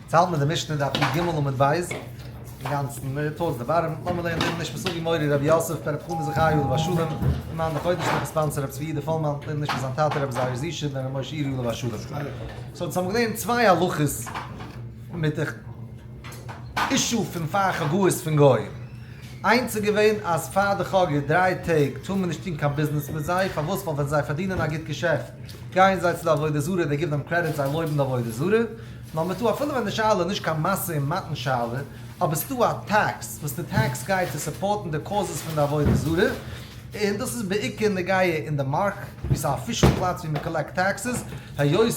יעצט האלט מען די משנה דף יג עמוד ב', אינגאנצן towards the bottom, לאמיר לערנען לעילוי נשמת אבי מורי רבי יוסף בן רבי חנא זכרי' עליו השלום, למען די חודש נאכן sponsor רבי צבי יהודה פולמאן, לעילוי נשמת זיין טאטע רבי זייער זישע בן רבי משה אירי עליו השלום. so אונז האבן געלערנט צוויי הלכות מיט די issue פון פאר חגאות פון גוים. איינס איז געווען אז פאר די חגא דריי טעג טאר מען נישט טון קיין ביזנעס מיט זיי, פארוואס? ווייל ווען זיי פארדינען א גוט געשעפט גייען זיי צו די עבודה זרה, they give them credit, זיי לויבן די עבודה זרה. נאר מען טאר אפילו ווען די שאלה איז נישט קיין משא ומתן שאלה, אבער ס'דא א tax וואס די tax גייט צו support ן די causes פון די עבודה זרה, און דאס איז בעיקר נוגע אין די מארק ווי ס'איז א official פלאץ ווי מען collect taxes, היות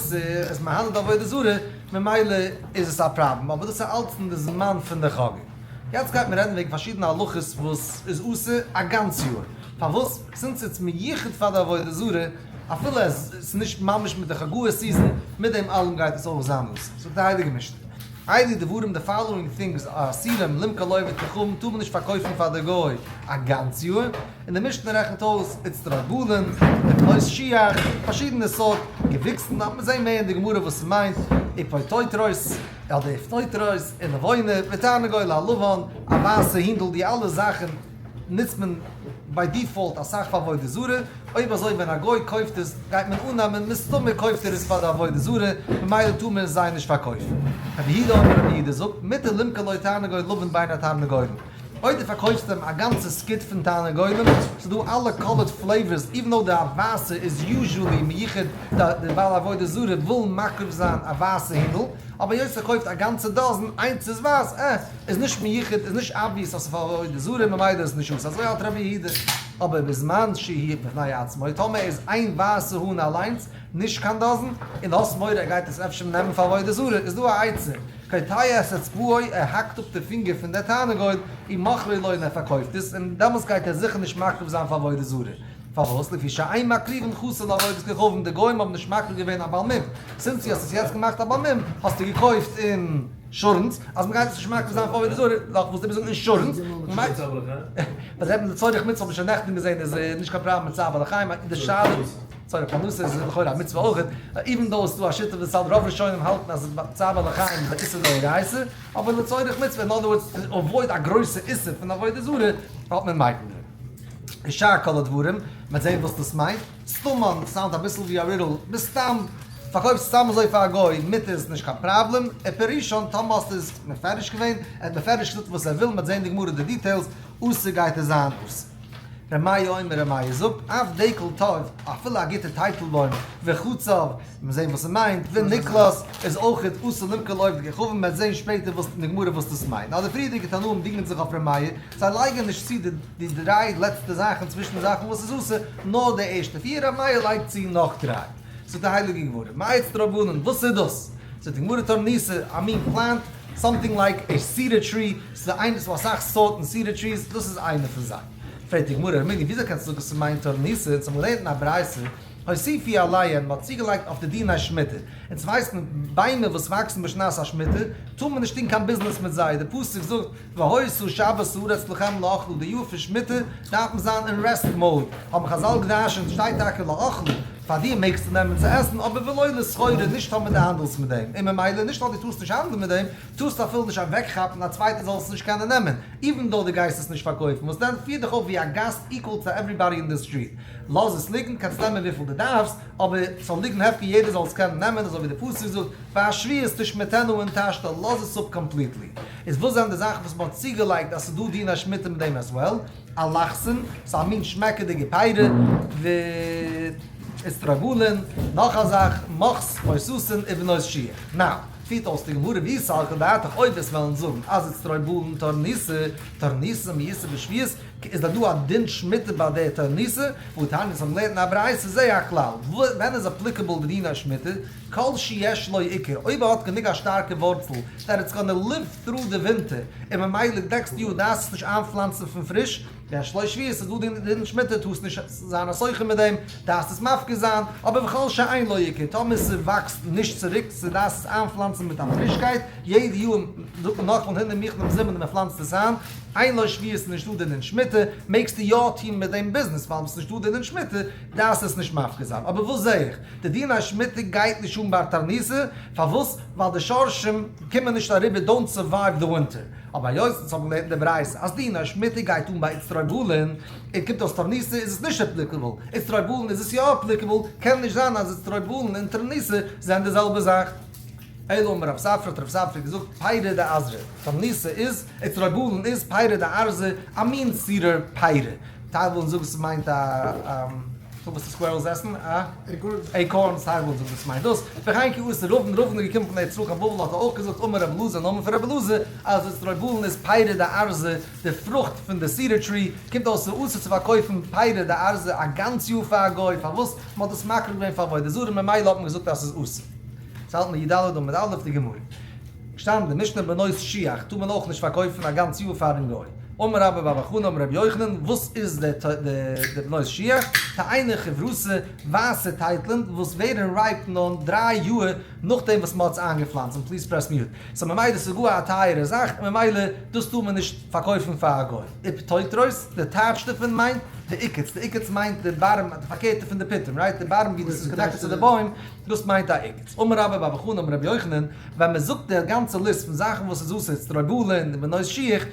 עס מהנה די עבודה זרה ממילא איז עס א פראבלעם, אבער דאס איז אלץ אין די זמן פון די חגא. יעצט גייט מען רעדן וועגן פארשידענע הלכות וואס איז אסור א גאנץ יאר, פארוואס? since it's מיוחד פאר די עבודה זרה, אפילו עס איז נישט ממש מיט די חגאות season, מיט דעם אלעם גייט עס אויך זיין אסור. זאגט די הייליגע משנה, אלו דברים די following things are אסורים למכור לעובד כוכבים טאר מען נישט פארקויפן פאר די גוי א גאנץ יאר, און די משנה רעכנט אויס אצטרוгалין, ובנות שיח, פארשידענע סארט געוויקסן, דארף מען זען מער אין די גמרא וואס ס'מיינט, ופטפוטרות, אדער איפטויטרויס, און לבונה, ותרנגול הלבן, א ווייסע הינדל, די אלע זאכן נוצט מען by default אסאך פאר עבודה זרה, אויב אזוי ווען א גוי קויפט עס גייט מען אננעמען מסתמא קויפט ער עס פאר די עבודה זרה, ממילא טאר מען עס זיי נישט פארקויפן. רבי יהודה אומר רבי יהודה זאגט, מותר למכור לו תרנגול לבן בין התרנגולים. אויב דו פארקויפסט אים א גאנצע סקיט פון תרנגולים, ס'איז דא אלע colored flavors, even though די ווייסע איז usually מיוחד די בעל עבודה זרה וויל מקריב זיין א ווייסע הינדל, אבער היות ער קויפט א גאנצע dozen, איינס איז ווייס, אה, איז נישט מיוחד, איז נישט obvious אז ס'איז פאר עבודה זרה, ממילא איז נישט אסור, אזוי האלט רבי יהודה. אבער בזמן שהוא בפני עצמו, טאמער איז איין ווייסע האן אליינס, נישט קיין dozen, און האסט מורא ער גייט עס אפשר נעמען פאר עבודה זרה, איז דא א עצה, קוטע את אצבעו, ער האקט אפ די פינגער פון דער תרנגול, ומוכרו לו און ער פארקויפט עס, און דעמאלס גייט ער זיכער נישט מקריב זיין פאר עבודה זרה. פארוואס? לפי שאין מקריבין חסר לעבודת כוכבים, די גוים האבן נישט מקריב געווען א בעל מום, since דו האסט עס יעצט געמאכט א בעל מום, האסטו געקויפט אינשורענס, אז מ'גייט עס נישט מקריב זיין פאר עבודה זרה, נאך וואס די ביסט זאגן אינשורענס, לצורך מצוה האב איך שוין נעכטן געזען איז נישט קיין פראבלעם מיט צער בעלי חיים, די שאלה. צורך פרנסה איז לכאורה א מצוה אויך, even though עס איז דא א שיטה וואס האלט רוב ראשונים האלטן אז צער בעלי חיים איז א איסור דאורייתא, אבער לצורך מצוה, אין other words to avoid א גרויסע איסור פון עבודה זרה, האט מען מיקל געווען. ושאר כל הדברים, מ'וועט זען וואס דאס מיינט, סתמן sound אביסל ווי א riddle, מסתם פארקויפסט סתם אזוי פאר א גוי, מותר איז נישט קיין פראבלעם, ופירשן טאמער האסטו עס מפרש געווען, ער האט מפרש געזאגט וואס ער וויל, מ'וועט זען די גמרא די details, אסור גייט עס זיין אסור. ר' מאיר אומר ר' מאיר זאגט, אף דקל טוב, אפילו א גוטע טייטלבוים, וחצב, מיר זעהן וואס ס'מיינט, ונקלס, איז אויכעט אסור למכור לעובד כוכבים, מ'וועט זעהן שפעטער וואס אין די גמרא וואס דאס מיינט. נאר די פריערדיגע תנאים דינגען זיך אויף ר' מאיר, זיי לייגען נישט צו די דריי לעצטע זאכן צווישן די זאכן וואס איז אסור, נאר די ערשטע פיר, ר' מאיר לייגט צו נאך דריי. זאגט די הייליגע גמרא, מאי אצטרוולין, וואס איז דאס? זאגט די גמרא תורניתא, א מין plant, something like a cedar tree, ס'איז איינע, ס'דא אסאך סארטן cedar trees, דאס איז איינע פון זיי. פרעגט די גמרא, ר' מיני, וויאזוי קענסטו זאגן ס'מיינט תורניתא, אונז האבן געלערנט אין א ברייתא, הוסיפו עליהן, מ'האט צוגעלייגט אויף די דיני שמיטה. אונז ווייסט מען, ביימער וואס וואקסן בשנת השמיטה, טאר מען נישט טון קיין ביזנעס מיט זיי, די פסוק זאגט, והיתה שבת הארץ לכם לאכלה, די יאר פון שמיטה דארף מען זיין אין rest mode, האבן חזל געדרשנט, שטייט טאקע לאכלה, פאר דיר מעגסטו נעמען צו עסן, אבער ולא לסחורה, נישט טאמער דו האנדלסט מיט דעם, און ממילא נישט נאר דו טארסט נישט האנדלען מיט דעם, טארסט אפילו נישט אוועקכאפן א צווייטער זאל עס נישט קענען נעמען, even though דו גייסט עס נישט פארקויפן, וואס דען פיר דיך אויף ווי א גאסט equal to everybody אין די street, לאז עס ליגן, קענסט נעמען וויפיל דו דארפסט, אבער ס'זאל ליגן הפקר יעדער זאל עס קענען נעמען, אזוי ווי די פסוק זאגט, והשביעית תשמטנה ונטשתה, לאז עס אפ completely. איז וואס זענען די זאכן וואס מ'האט צוגעלייגט אז ס'איז דא דיני שמיטה מיט דעם as well? אלכסון, ס'איז א מין שמעקעדיגע פירה, ואצטרובלין, נאך א זאך, מוכס, מוססין, ובנות שיח. Now, פירט אויס די גמרא ואי סלקא דעתך אויב עס וועלן זאגן אז אצטרוולין תורניתא, תורניתא מי איתא בשביעית, איז דא דא א דין שמיטה ביי די תורניתא, והתניא אונז האבן געלערנט אין א ברייתא זה הכלל, ווען איז applicable די דין השמיטה? כל שיש לו עיקר, אויב ער האט גענוג א שטארקע ווארצל that it's gonna live through די ווינטער, און ממילא next יאר דארפסט עס נישט איינפלאנצן פון פריש. ויש לו שביעית איז דא דין דין שמיטה טארסט נישט זיין א סוחר מיט דעם, דארפסט עס מפקיר זיין, אבער וכל שאין לו עיקר, טאמער ס'וואקסט נישט צוריק, ס'דארפסט עס איינפלאנצן מיט א פרישקייט, יעדע יאר זאגט מען נאכאמאל הנה מוכן ומזומן און מ'פלאנצט עס איין, אין לו שביעית איז נישטא דין אין שמיטה, מעגסטו יא טון מיט דעם ביזנעס, ווייל ס'איז נישטא דין אין שמיטה, דארפסט עס נישט מפקיר זיין. אבער וואס זע איך? די דין השמיטה גייט נישט אן ביי תרניתא, פארוואס? ווייל די שרשים קומען נישט אריבער don't survive the winter. אבער היות אונז האבן געלערנט אין די ברייתא אז דין השמיטה גייט אן ביי אצטרויבולין, און קומט אויס תרניתא איז עס נישט applicable, אצטרויבולין איז עס יא applicable, קען נישט זיין אז אצטרויבולין און תרניתא זענען די זעלבע זאך. אלא אמר רב ספרא האט רב ספרא געזאגט פירא דארזא, תרניתא איז, אצטרויבולין איז פירא דארזא, א מין cedar פירא. טייל ווילן זאגן ס'מיינט א. סאו וואס די squirrels עסן? א acorns טייל ווילן זאגן דאס מיינט דאס. וכן כי אתא רבין, רבין איז געקומען פון ארץ ישראל קיין בבל האט ער אויך געזאגט אמר רבי אלעזר נאמען פון רבי אלעזר אז אצטרויבולין איז פירא דארזא די פרוכט פון די cedar tree קומט אויס ס'איז אסור צו פארקויפן פירא דארזא א גאנץ יאר פאר א גוי פארוואס מ'האט דאס מקריב געווען פאר עבודה זרה ממילא האט מען געזאגט אז ס'איז אסור. ס'האלט מיר י"ד עמוד א' די גמרא. געשטאנען די משנה בנות שיח טאר מען אויך נישט פארקויפן א גאנץ יאר פארן גוי. אמר רבה בר בר חנה אמר רבי יוחנן, וואס איז די בנות שיח? תאנה חיוורתא, ווייסע טייטלען וואס ווערן ripe נאר 3 יאר נאכדעם וואס מען האט עס איינגעפלאנצט, און please press mute. so ממילא ס'איז גאר א טייערע זאך, און ממילא דאס טאר מען נישט פארקויפן פאר א גוי. ופטוטרות, די טייטש דערפון מיינט די עוקץ, די עוקץ מיינט די bottom, די פארקערטע פון די פיטום, right? די bottom ווי דאס איז connected צו די בוים, דאס מיינט א עוקץ. אמר רבה בר בר חנה אמר רבי יוחנן, ווען מען זאגט די גאנצע ליסט פון זאכן וואס איז אסור, אצטרויבולין און בנות שיח,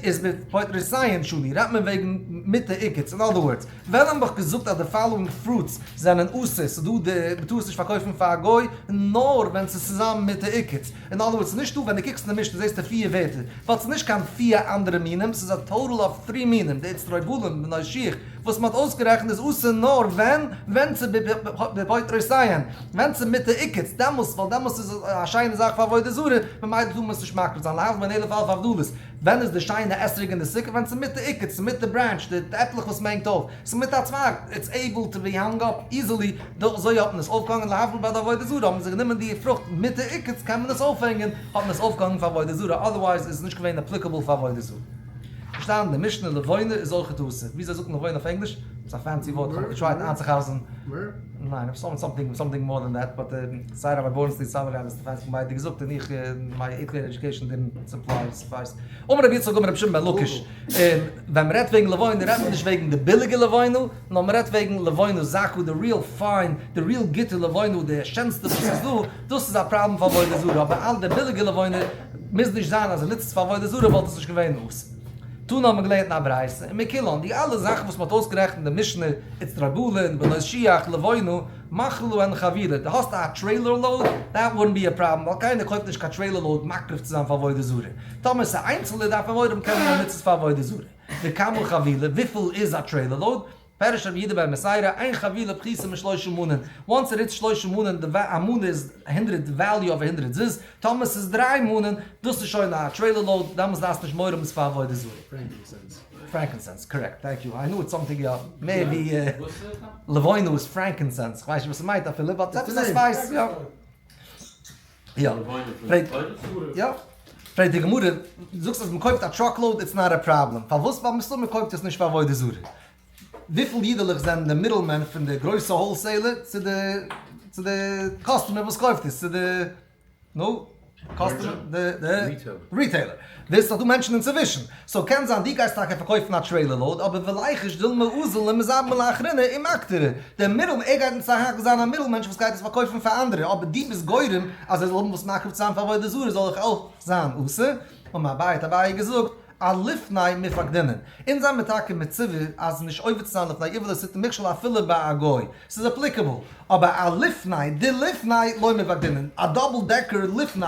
איז בפוטרותיהן שנו, רעדט מען וועגן מיט די עוקץ, אין other words, ווען האב איך געזאגט אז די following fruits זענען אסור, ס'איז דא די, מ'טאר עס נישט פארקויפן פאר א גוי, נאר ווען ס'איז צוזאמען מיט די עוקץ, אין other words, ס'איז נישטא ווען דו קוקסט אין די משנה זעסטו פיר ווערטער, ווייל ס'איז נישט קיין פיר אנדערע מינים, ס'איז א total of three מינים, די אצטרויבולין, בנות שיח, וואס מ'האט אויסגערעכנט איז אסור נאר ווען, ווען ס'איז בפוטרותיהן, ווען ס'איז מיט די עוקץ, דעמאלס, ווייל דעמאלס איז עס א שיינע זאך פאר עבודה זרה, ממילא טאר מען עס נישט מקריב זיין, להבדיל בין אלף אלפי הבדלות, ווען איז די שיינע אתרוג אין די סוכה? ווען ס'איז מיט די עוקץ, ס'איז מיט די branch, די עפלעך וואס מ'הענגט אויף, ס'איז מיט א צווייג, it's able to be hung up easily, אזוי האט מען עס אויפגעהאנגען, להבדיל ביי די עבודה זרה האבן זיי גענומען די פרוכט מיט די עוקץ קען מען עס אויפהענגען, האט מען עס אויפגעהאנגען פאר עבודה זרה, otherwise איז עס נישט געווען applicable פאר עבודה זרה. פארשטאנען די משנה לבונה איז אויך אסור. וויאזוי זאגט מען לבונה אויף ענגליש? ס'איז א fancy ווארט, כ'האב גע try ט איינצוחזר'ן. ניין, something something more than that, but סיי ראביי בורנסטין סיי ראביי סטעפאנסקי האבן ביידע געזאגט און איך אין my eighth grade education didn't supply suffice. אמר רבי יצחק אמר רבי שמעון בן לקיש, ווען מ'רעדט וועגן לבונה רעדט מען נישט וועגן די ביליגע לבונה, נאר מ'רעדט וועגן לבונה זכה, די real fine, די real גוטע לבונה, די שענסטע וואס איז דא, דאס איז א פראבלעם פאר עבודה זרה, אבער אלע די ביליגע לבונה מוז נישט זיין אז ער נוצט עס פאר עבודה זרה וואלט עס נישט געווען אסור. תנא האט מען געלערנט אין א ברייתא, ומכולן, די אלע זאכן וואס מען האט אויסגערעכנט אין די משנה, אצטרויבולין, בנות שיח, לבונה, מכרו להן חבילה, דו האסט א trailer load, that wouldn't be a problem, ווייל קיינער קויפט נישט קיין trailer load מקריב צו זיין פאר עבודה זרה. טאמער ס'איז איינצעלע דארף מען מורא האבן קען מען נוצן עס פאר עבודה זרה. וכמה חבילה, וויפיל איז א trailer load? פירש רבי יהודה בר מתירא, אין חבילה פחותה משלושה מנין, once it hits שלושה מנין, די א מנה איז הונדרעט די value of הונדרעט זוז, טאמער ס'איז דריי מנין, דאס איז שוין א trailer load, דאמאלס דארפסטו נישט מורא האבן ס'איז פאר עבודה זרה. Frankincense. Frankincense, correct, thank you, I knew it's something יא, מער ווי לבונה איז frankincense, כ'ווייס נישט וואס ס'מיינט אפילו, but עפעס א spice, יא. יא. יא. פרעגט די גמרא, דו זאגסט אז מ'קויפט א truck load it's not a problem, פארוואס? ווייל מסתמא מ'קויפט עס נישט פאר עבודה זרה. וויפיל אידעלעך זענען די middleman פון די גרויסע wholesaler צו די צו די customer וואס קויפט עס, צו די נו? customer? די די retailer. דאס איז דא מענטשן אינצווישן. so קען זיין דו גייסט טאקע פארקויפן א trailer load, אבער וליחוש דילמא אזיל למזבן לאחריני ומקטרי. דער middle, ער גייט מסך הכל זיין א middle מענטש וואס גייט עס פארקויפן פאר אנדערע, אבער דו ביסט גורם אז ער זאל האבן וואס מקריב צו זיין פאר עבודה זרה זאל איך אויך זיין אסור? אמר אביי האט אביי געזאגט, אלפני מפקדינן. אונז זעמיר טאקע מצווה אז נישט עובר צו זיין לפני עור לא תתן מכשול אפילו ביי א גוי, ס'איז applicable, אבער אלפני דלפני לא מפקדינן, א double decker לפני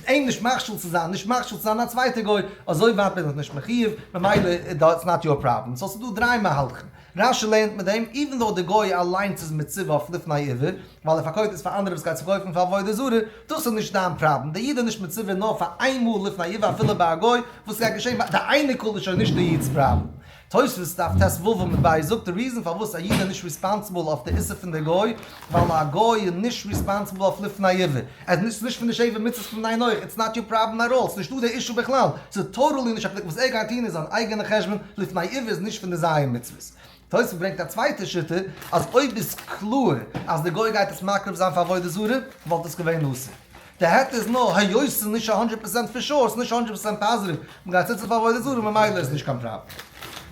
אים נישט מכשיל צו זיין, נישט מכשיל צו זיין א צווייטע גוי, אזוי ווייט בין איך נישט מחיוב, ממילא that's not your problem. so ס'איז דא דריי מהלכים. רשי לערנט מיט דעם, even though די גוי אליינס איז מצווה אויף לפני עיוור, ווייל ער פארקויפט עס פאר אנדערע וואס גייט צו קויפן פאר עבודה זרה, דאס איז נישט דיין פראבלעם, די איד איז נישט מצווה נאר פאר איין מאל לפני עיוור אפילו ביי א גוי, וואס גייט געשען, די אייניקל איז שוין נישט די איד'ס פראבלעם. תוספות דף ט"ו עמוד ב' זאגט די reason פארוואס א איד איז נישט responsible אויף די איסור פון די גוי, ווייל א גוי איז נישט responsible אויף לפני עיוור, ער איז נישט פון די שבע מצוות פון בני נח, it's not your problem at all, ס'איז נישטא די issue בכלל, ס'איז totally נישט applicable, וואס ער גייט טון איז זיין אייגענע חשבון, לפני עיוור איז נישט פון די ז' מצוות. תוספות ברענגט א צווייטע שיטה, אז אויב איז קלאר אז די גוי גייט עס מקריב זיין פאר עבודה זרה, וואלט עס געווען אסור. די היתר איז נאר היות ס'איז נישט א הונדרעט percent for sure, ס'איז נישט הונדרעט percent positive, מ'גייט זיצן פאר עבודה זרה ממילא איז נישט קיין פראבלעם.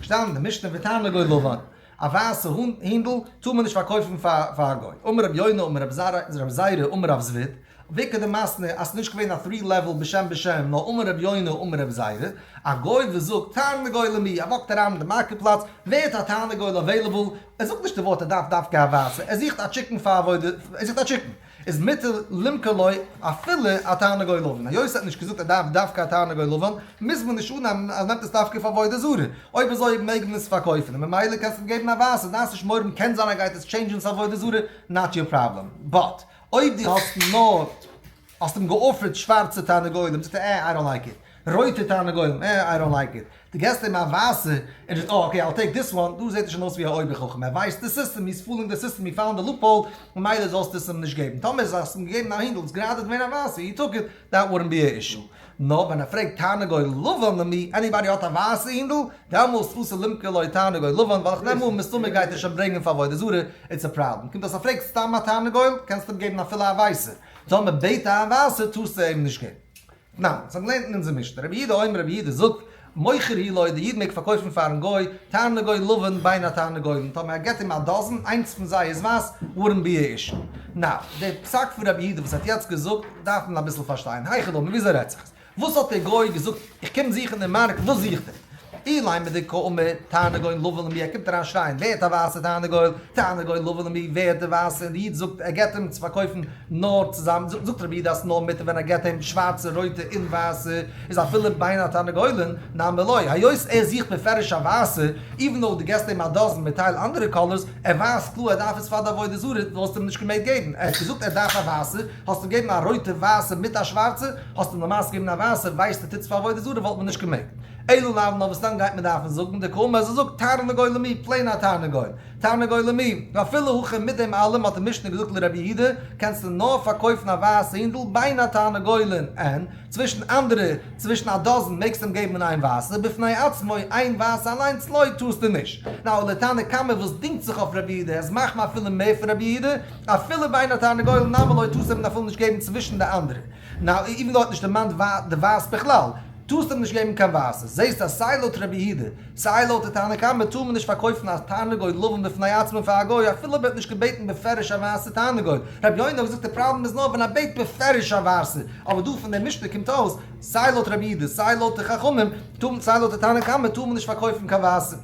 שטאנען אין די משנה ותרנגול לבן, א ווייסע הינדל טאר מען נישט פארקויפן פאר א גוי. אמר רבי יונה אמר רבי זירא אמר רב זביד, ואיכא דמתני אז ס'איז נישט געווען א three level בשם בשם נאר אמר רבי יונה אמר רבי זירא, א גוי וואס זאגט תרנגול למי, ער walk ט אריין אין די market פלאץ, ווערט א תרנגול available, ער זאגט נישט די ווארט ער דארף דווקא א ווייסע, ער זוכט א chicken פאר עבודה, ער זוכט א chicken. איז מותר למכור לו אפילו א תרנגול לבן, היות ער האט נישט געזאגט ער דארף דווקא א תרנגול לבן, מוז מען נישט אננעמען אז ער נעמט עס דווקא פאר עבודה זרה, אויב אזוי מעג מען עס פארקויפן, און ממילא קענסטו אים געבן א ווייסע, דארפסט נישט מורא האבן קען זיין ער גייט עס change ן צו עבודה זרה, not your problem. But אויב דו האסט נאר האסט אים גע offer ט שווארצע תרנגולים זאגט ער אה I don't like it, רויטע תרנגולים אה I don't like it, דו געסט אים א ווייסע און ער זאגט אה okay I'll take this one, דא זעט ער שוין אויס ווי א אויבער חכם, ער ווייסט די system, he is fooling the system, he found the loophole, ממילא זאלסטו עס אים נישט געבן, טאמער האסט אים געגעבן א הינדל איז גראדע געווען א ווייסע, he took it, that wouldn't be a issue. נאר ווען ער פרעגט תרנגול לבן למי, anybody האט א ווייסע הינדל, דעמאלס אסור למכור לו תרנגול לבן, ווייל איך נעם אן מסתמא גייט ער שוין ברענגען פאר עבודה זרה, it's a problem. קומט אויס אז פרעגסט סתם א תרנגול, קענסטו אים געבן אפילו א ווייסע, טאמער בעט ער א ווייסע טארסטו אים נישט געבן. ניין, זיי האבן געלערנט אין אונזער משנה, רבי יהודה אומר רבי יהודה זאגט, מוכר הוא לו, די איד מעג פארקויפן פארן גוי, תרנגול לבן בין התרנגולין, טאמער ער געט אים א dozen, איינס פון זיי איז ווייס, wouldn't be a issue. Now, די פסק פון רבי יהודה וואס האט יעצט געזאגט, דארף מען אביסל פארשטיין, היכי דמי, וויאזוי רעדט זיך עס? וואס האט דער גוי געזאגט, איך קום זוכן אין מארק, וואס זוכט ער? אילימא דקאמר, תרנגול לבן למי, ער קומט אריין שרייען, ווער האט א ווייסע תרנגול? תרנגול לבן למי, ווער האט די ווייסע? און די איד זאגט, ער געט אים צו פארקויפן נאר צוזאמען, זאגט רבי יהודה אז נאר מותר ווען ער געט אים שווארצע, רויטע און ווייסע, איז אפילו בין התרנגולין, נמי לא, היות ער זוכט בפירוש א ווייסע, even though דו געסט אים א dozen מיט טייל אנדערע colors, ער ווייסט קלאר ער דארף עס פאר די עבודה זרה, וואלסטו אים נישט געמעגט געבן, ער האט געזאגט ער דארף א ווייסע, האסט אים געגעבן א רויטע ווייסע מיט א שווארצע, האסט אים למעשה געגעבן א ווייסע, ווייסט ער טוט עס פאר עבודה זרה וואלט מען נישט געמעגט. אלא לאו נאר וואס דאן גייט מען דארפן זאגן דקאמר אז ער זאגט תרנגול למי, plain א תרנגול, תרנגול למי, ואפילו הכי מיט דעם אלעם האט די משנה געזאגט לרבי יהודה, קענסטו נאר פארקויפן א ווייסע הינדל בין התרנגולין אין, צווישן אנדערע, צווישן א dozen מעגסטו אים געבן איין ווייסע, בפני עצמו איין ווייסע אליינס לא טארסטו נישט. Now לתנא קמא וואס דינגט זיך אויף רבי יהודה, ער איז מחמיר אפילו מער פון רבי יהודה, אפילו בין התרנגולין נמי לא טארסטו אים אפילו נישט געבן צווישן די אנדערע. Now even though האט נישט דערמאנט די ווייס בכלל, טארסט אים נישט געבן קיין ווייסע. זעסט אז סיי לויט רבי יהודה, סיי לויט די תנא קמא טאר מען נישט פארקויפן א תרנגול לבן בפני עצמו פאר א גוי אפילו אויב ער האט נישט געבעטן בפירוש א ווייסע תרנגול. רבי יונה האט געזאגט די פראבלעם איז נאר ווען ער בעט בפירוש א ווייסע. אבער דא פון די משנה קומט אויס סיי לויט רבי יהודה סיי לויט די חכמים, סיי לויט די תנא קמא טאר מען נישט פארקויפן קיין ווייסע.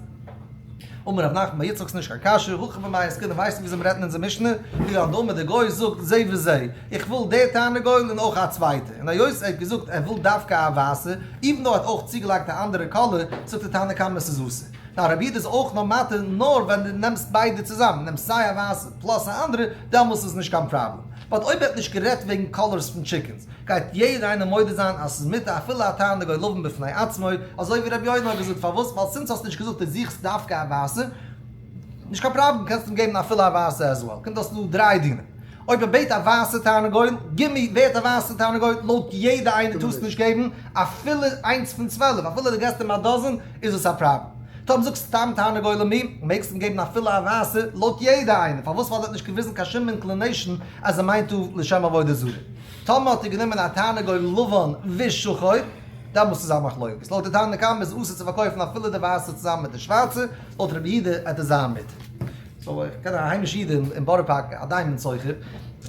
אמר רב נחמן בר יצחק ס'נישט קיין קשיא, הכא במאי עסקינן ווייסט וויאזוי מ'רעדט אין אונזער משנה? כגון דאמר דער גוי זאגט זה וזה, איך וויל די תרנגול און אויך א צווייטע, און היות ער האט געזאגט ער וויל דווקא א ווייסע, even though ער האט אויך צוגעלייגט א אנדערע color, זאגט די תנא קמא ס'איז אסור. Now רבי יהודה איז אויך נאר מתיר נאר ווען דו נעמסט ביידע צוזאמען, נעמסט סיי א ווייסע plus א אנדערע, דעמאלס איז נישט קיין פראבלעם. But אויב ער האט נישט גערעדט וועגן colors פון chickens, גייט יעדער איינער מודה זיין אז ס'איז מותר אפילו א תרנגול לבן בפני עצמו, אזוי ווי רבי יונה האט געזאגט, פארוואס? ווייל since האסט נישט געזאגט דו זוכסט דווקא א ווייסע, נישט קיין פראבלעם קענסט אים געבן אפילו א ווייסע as well, קומט אויס ס'איז דא דריי דינים, אויב ער בעט א ווייסע תרנגול, גיב מיר ווערט א ווייסע תרנגול, לויט יעדע איינער טארסט נישט געבן אפילו איינס פון 12, אפילו דו געסט אים א dozen איז עס א פראבלעם. טאמער זאגסט סתם תרנגול למי, מעגסט אים געבן אפילו א ווייסע, לויט יעדע איינער, פארוואס? ווייל ער האט נישט געוויזן קיין שום inclination אז ער מיינט דא לשם עבודה זרה. טאמער האט ער גענומען א תרנגול לבן ושחור, דעמאלס איז א מחלוקת. לויט די תנא קמא איז אסור צו פארקויפן אפילו די ווייסע צוזאמען מיט די שווארצע, לויט רבי יהודה וועט עס זיין מותר. So איך קען א היימישע איד אין בארא פארק, א diamond סוחר,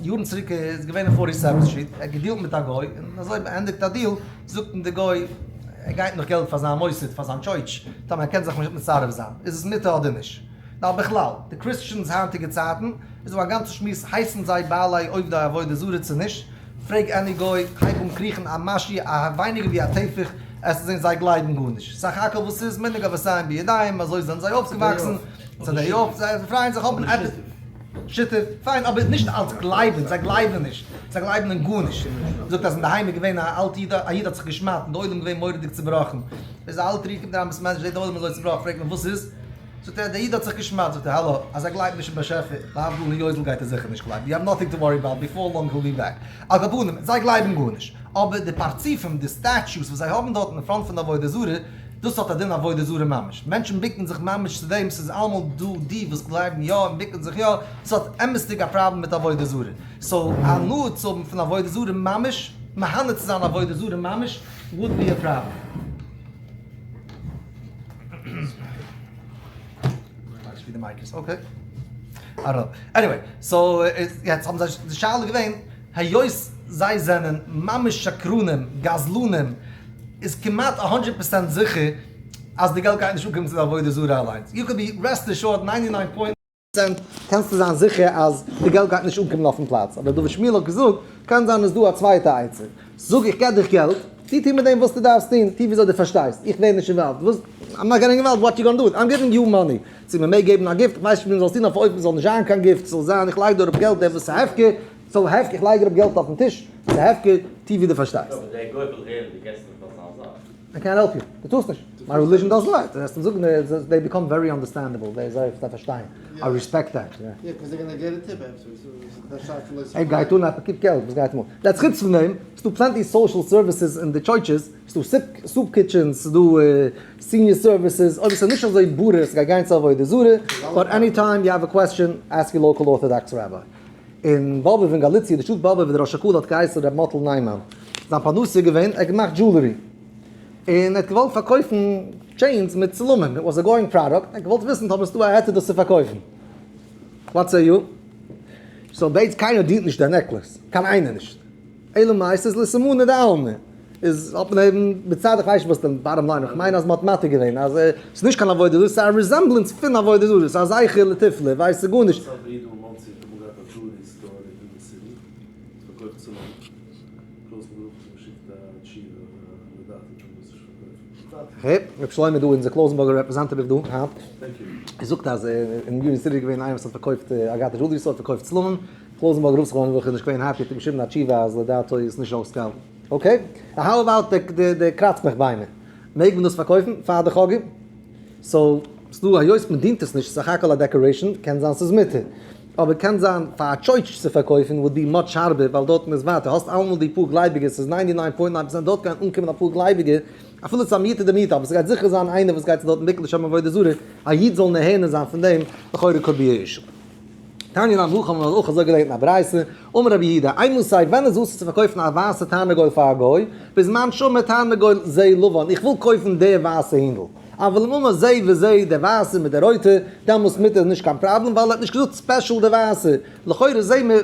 יארן צוריק איז געווען אין forty seven street, ער האט געדילט מיט א גוי, און אזוי מ'ענדיגט א deal, זאגט אים די גוי, ער גייט נאך געלט פאר זיין מוסד, פאר זיין church, טאמער ער קען זיך נישט מצרף זיין, איז עס מותר אדער נישט? נאר בכלל, די Christians היינטיגע צייטן, איז דא א גאנצע שמועס, הייסן זיי בעלי עובדי עבודה זרה צו נישט? פרעג any גוי, הייב אן קריכן א משהו א ווייניגער ווי א טפח, עס זען זיי גלייבן גארנישט. סך הכל וואס איז מנהג אבותיהם בידיים, אזוי זענען זיי אויפגעוואקסן, ס'איז א day off, זיי פרייען זיך האבן עפעס שותף, פיין, אבער נישט אלס גלייבן, זיי גלייבן נישט, זיי גלייבן אין גארנישט. זאגט אז אינדערהיים איז געווען א אלט איד, א איד האט זיך געשמד'ט און די עולם איז געווען מורא'דיג צובראכן. ביז א אלטער איד קומט אריין בית מדרש זעט די עולם אזוי צובראכן פרעגט מען וואס איז? זאגט ער דער איד האט זיך געשמד'ט זאגט ער האלא אז ער גלייבט נישט אין באשעפער להבדיל אין יוזל גייט ער זיכער נישט גלייבן you have nothing to worry about before long he'll be back על כל פנים זיי גלייבן גארנישט אבער די פרצופים די statues וואס זיי האבן דארט אין front פון די עבודה זרה דאס האט א דין עבודה זרה ממש מענטשן בוקן זיך ממש צו דעם ס'איז אלעמאל דא די וואס גלייבן יא און בוקן זיך יא ס'האט אמת'דיג א פראבלעם מיט עבודה זרה so הנאה צו האבן פון עבודה זרה ממש מהנה צו זיין עבודה זרה ממש would be a problem. ווי די mic איז, okay. Anyway, so יעצט האבן זיי די שאלה געווען, היות זיי זענען ממש שקרנים, גזלנים, איז כמעט א הונדרעט percent זיכער אז די געלט גייט נישט אנקומען צו די עבודה זרה אליינס. You could be rest assured ninety nine point. Percent קענסטו זיין זיכער אז די געלט גייט נישט אנקומען אויפן פלאץ, אבער דוד שמואל האט געזאגט, קען זיין איז דא א צווייטע עצה, זאג איך געב דיך געלט, טו טו מיט דעם וואס דו דארפסט טון, טו וויאזוי דו פארשטייסט, איך ווער נישט involved, וואס, I'm not getting involved what you gonna do, I'm giving you money, צו מען מעג געבן א gift, איך ווייס נישט ווי מען זאל עס טון אויף א אופן ס'זאל נישט זיין קיין gift, ס'זאל זיין איך לייג דא אראפ געלט דער וואס איז הפקר, זאל הפקר, איך לייג אראפ געלט אויפן טיש, ס'איז הפקר, טו ווי דו פארשטייסט. אבער דער גוי וויל הערן דו געסט אים פאר זיין זאך. I can't help you. דו טארסט נישט. My religion doesn't let. וועסט אים זאגן, they become very understandable. זיי זיי פארשטייען. I respect that. Yeah, 'cause they're gonna get a tip after. ער גייט אן א פקיד געלט, וואס גייט אים אן? That's חוץ פון דעם, ס'דא plenty social services אין די churches, ס'דא soup kitchens, ס'דא senior services, אויב עס איז נישט אזוי ברור ס'גייט גיין צו עבודה זרה, but any time you have a question, ask your local Orthodox rabbi. אין באבוב אין גאליציע, די שטאט באבוב ווי דער ראש הקהל האט געהייסן ר' מאטל ניימאן, זיין פרנסה איז געווען, ער האט געמאכט jewelry, און ער האט געוואלט פארקויפן chains מיט צלמים, it was a going product, ער האט געוואלט וויסן אויב עס איז דא א היתר דאס צו פארקויפן. What say you? So בעת קיינער דינט נישט דער necklace, קיין איינער נישט, אלא מאי ס'איז לסימנא דעלמא, איז האט מען אים מצד איך ווייס נישט וואס די bottom line, איך מיין אז מ'האט מתיר געווען אז ס'איז נישט קיין עבודה זרה, ס'איז א resemblance פון עבודה זרה, ס'איז א זכר לתפלה, ווייס איך גארנישט. אסאך אידן אין מאנסי האט אמאל געהאט א jewelry store אין די city, פארקויפט צלמים, קלויזנבורג האט אים געשיקט א תשובה לדעתי טאר מען עס נישט פארקויפן. העי, ר' שלמה דא, אונזער קלויזענבורגער representative דא היינט, Thank you. ער זאגט אז אין יוניאן סיטי איז געווען איינער וואס האט פארקויפט א גאטע jewelry store, האט פארקויפט צלמים, קלויזענבורגער רב זכרונו לברכה איז נישט געווען happy, האט ער געשריבן א תשובה אז לדעתו איז עס נישט אויסגעהאלטן. Okay, how about די קראצמעך ביימער? מעג מען דאס פארקויפן פאר די חגים? So, ס'דא היות מען דינט עס נישט, סך הכל א decoration, קען זיין ס'איז מותר. אבער קען זיין פאר א church צו פארקויפן would be much הארבער ווייל דארטן איז ווייטער, האסט אלעמאל די פאר גלייביגע, ס'איז ninety nine point nine percent דארט גייען אנקומען אפאר גלייביגע, אפילו ס'איז א מיעוטא דמיעוטא, אבער ס'גייט זיכער זיין איינער וואס גייט צו דארטן ביקן לשם עבודה זרה, א איד זאל נהנה זיין פון דעם, לכאורה could be a issue. תניא נמי הכי האבן מיר אויך אזוי געלערנט אין א ברייתא, אמר רבי יהודה, אימתי ווען איז אסור צו פארקויפן א ווייסע תרנגול פאר א גוי, בזמן שאמר תרנגול זה לבן, איך וויל קויפן די ווייסע הינדל, אבל אם אמר זה וזה, די ווייסע מיט די רויטע, דעמאלס מותר איז נישט קיין פראבלעם ווייל ער האט נישט געזאגט special די ווייסע, לכאורה זעהן מיר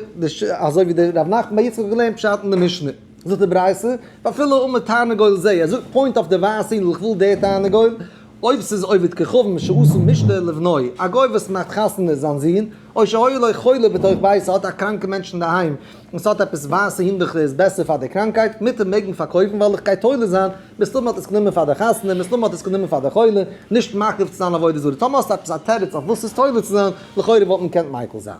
אזוי ווי די רב נחמן בר יצחק האט געלערנט פשט אין די משנה, זאגט די ברייתא, ואפילו אמר תרנגול זה, ער זאגט point אויף די ווייסע הינדל איך וויל די תרנגול, אויב ס'איז עובד כוכבים שעשה משתה לבנו, א גוי וואס מאכט חתונה זיין זון, או שהיה לו חולה בתוך ביתו, האט א קראנקע מענטש אינדערהיים, און ס'האט עפעס ווייסע הינדעכע איז בעסער פאר די קראנקייט, מותר מעג מען פארקויפן ווייל איך גיי תולה זיין, מסתמא האט עס גענומען פאר די חתונה, מסתמא האט עס גענומען פאר די חולה, נישט מקריב צו זיין עבודה זרה. טאמער האסטו עפעס א תירוץ אויף וואס ס'איז תולה צו זיין, לכאורה וואלט מען געקענט מיקל זיין.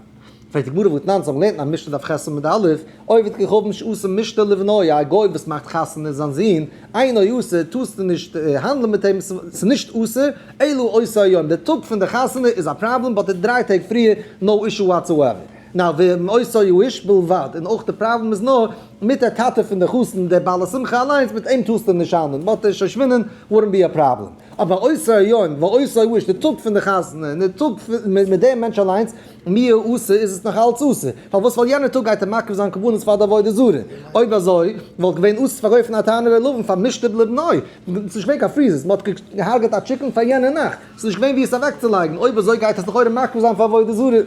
פרעגט די גמרא והתנן זיי האבן געלערנט אין א משנה דף ח עמוד א', עובד כוכבים שעשה משתה לבנו, א גוי וואס מאכט חתונה זיין זון, אינו אסור, טארסטו נישט האנדלען מיט אים, ס'איז נישט אסור, אלא אותו היום, די טאג פון די חתונה איז א פראבלעם, but די דריי טעג פריער, no issue whatsoever. Now, ואותו האיש בלבד, און אויך די פראבלעם איז נאר מיט דער טאטע פון די חתן, דער בעל השמחה אליינס, מיט אים טארסטו נישט האנדלען, but די שושבינין wouldn't be a problem. אבער אותו היום ואותו האיש, די טאג פון די חתונה און די טאג מיט דעם מענטש אליינס, מיהא אסור איז עס נאך אלץ אסור. פארוואס? ווייל יענער טאג גייט ער מקריב זיין קרבנות פאר די עבודה זרה. אויב אזוי וואלט געווען אסור צו פארקויפן א תרנגול לבן פאר משתה לבנו. ס'איז נישט געווען קיין freezers, מ'האט געהארגעט א chicken פאר יענע נאכט, ס'איז נישט געווען וואו עס אוועקצולייגן, אויב אזוי גייט עס לכאורה מקריב זיין פאר עבודה זרה.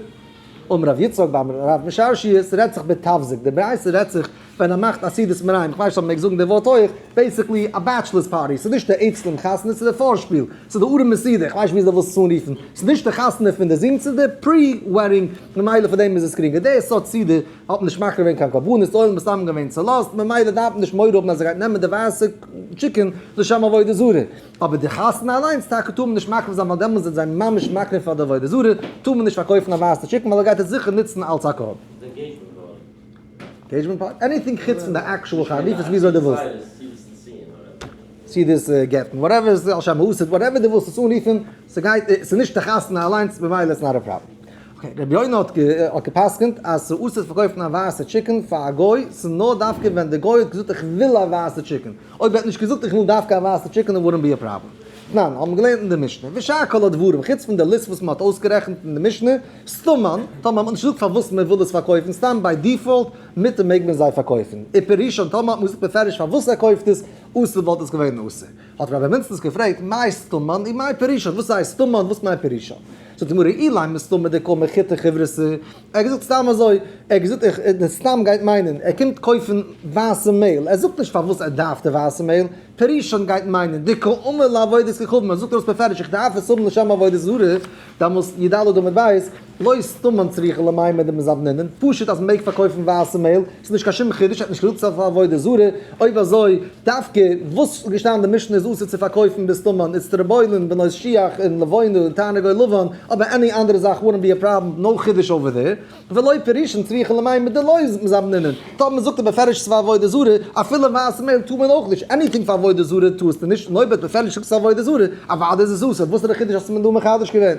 אמר רב יצחק בר רב משרשיא, ס'רעדט זיך בתבזק, די ברייתא רעדט זיך ווען ער מאכט א סעודת מרעים, כ'ווייס נישט אויב מ'מעג זאגן די ווארט אויך, basically א bachelor's party, ס'איז נישט די עצם חתונה, ס'איז די פארשפיל, ס'איז די ארעמע סעודה, כ'ווייס נישט ווי אזוי ווילסט עס אנרופן, ס'איז נישט די חתונה פון די זון, ס'איז די pre wedding, ממילא פאר דעם איז עס גרינגער, די סארט סעודה האט מען נישט מקריב געווען קיין קרבנות, די עולם איז סתם געווען צולאזט, ממילא דארף מען נישט מורא האבן אז ער גייט נעמען די ווייסע chicken לשם עבודה זרה. אבער די חתונה אליינס טאקע טאר מען נישט מקריב זיין ווייל דעמאלס זענען זיי ממש מקריב פאר די עבודה זרה, טאר מען נישט פארקויפן א ווייסע chicken ווייל ער גייט עס זיכער נוצן אלס א קרבן. די engagement party. Engagement party? Anything חוץ פון די actual חתונה, רוף עס וויאזוי דו ווילסט. צו דאס גט'ן, whatever איז על שם העתיד, whatever דו ווילסט עס אנרופן, ס'גייט, ס'איז נישט די חתונה אליינס, ממילא איז not a problem. Okay, רבי יונה האט גע'פסק'נט אז ס'איז אסור צו פארקויפן א ווייסע chicken פאר א גוי, ס'איז נאר דווקא ווען די גוי האט געזאגט איך וויל א ווייסע chicken, אויב ער האט נישט געזאגט איך וויל דווקא א ווייסע chicken then wouldn't be a problem. תנן, האבן געלערנט אין די משנה, ושאר כל הדברים, חוץ פון די list וואס מ'האט אויסגערעכנט אין די משנה, סתמן, טאמער האט מען נישט געזאגט פארוואס מען וויל עס פארקויפן, סתם by default, מותר מעג מען זיי פארקויפן. ופירושן, טאמער האט מען געזאגט בפירוש פארוואס ער קויפט עס, אסור וואלט עס געווען אסור. האט רבי מינצנס געפרעגט, מאי סתמן ומאי פירושן, וואס הייסט סתמן, וואס מיינט פירושן? זאגט די גמרא, אילימא סתמא דקאמר חיטי חיוורתא, ער האט געזאגט סתם אזוי, ער האט געזאגט איך, די סתם גייט מיינען, ער קומט קויפן ווייסע מעהל, ער זאגט נישט פארוואס ער דארף די ווייסע מעהל, פירושן גייט מיינען, דקאמר לעבודת כוכבים, ער זאגט ארויס בפירוש איך דארף עס האבן לשם עבודה זרה, דאמאלס י ד עמוד ב', לא סתמן צריכא למימר דמזבנינן, פשוט אז מ'מעג פארקויפן ווייסע מעהל, ס'איז נישט קיין שום חידוש, ער האט נישט געזאגט ס'איז אויף עבודה זרה, אויב אזוי דווקא וואס איז געשטאנען אין די משנה איז אסור צו פארקויפן בסתמן, איצטרובולין, בנות שיח, און לבונה, און תרנגול לבן, אבער any אנדערע זאך wouldn't be a problem, no חידוש over there. ולא פירושן צריכא למימר דלא מזבנינן, טאמער זאגט ער בפירוש ס'איז פאר עבודה זרה, אפילו ווייסע מעהל טאר מען אויך נישט, anything פאר עבודה זרה טארסטו נישט, און אויב ער האט בפירוש געזאגט ס'איז עבודה זרה, אוודאי איז עס אסור, וואס איז די חידוש אז ס'איז מען דא מחדש געווען?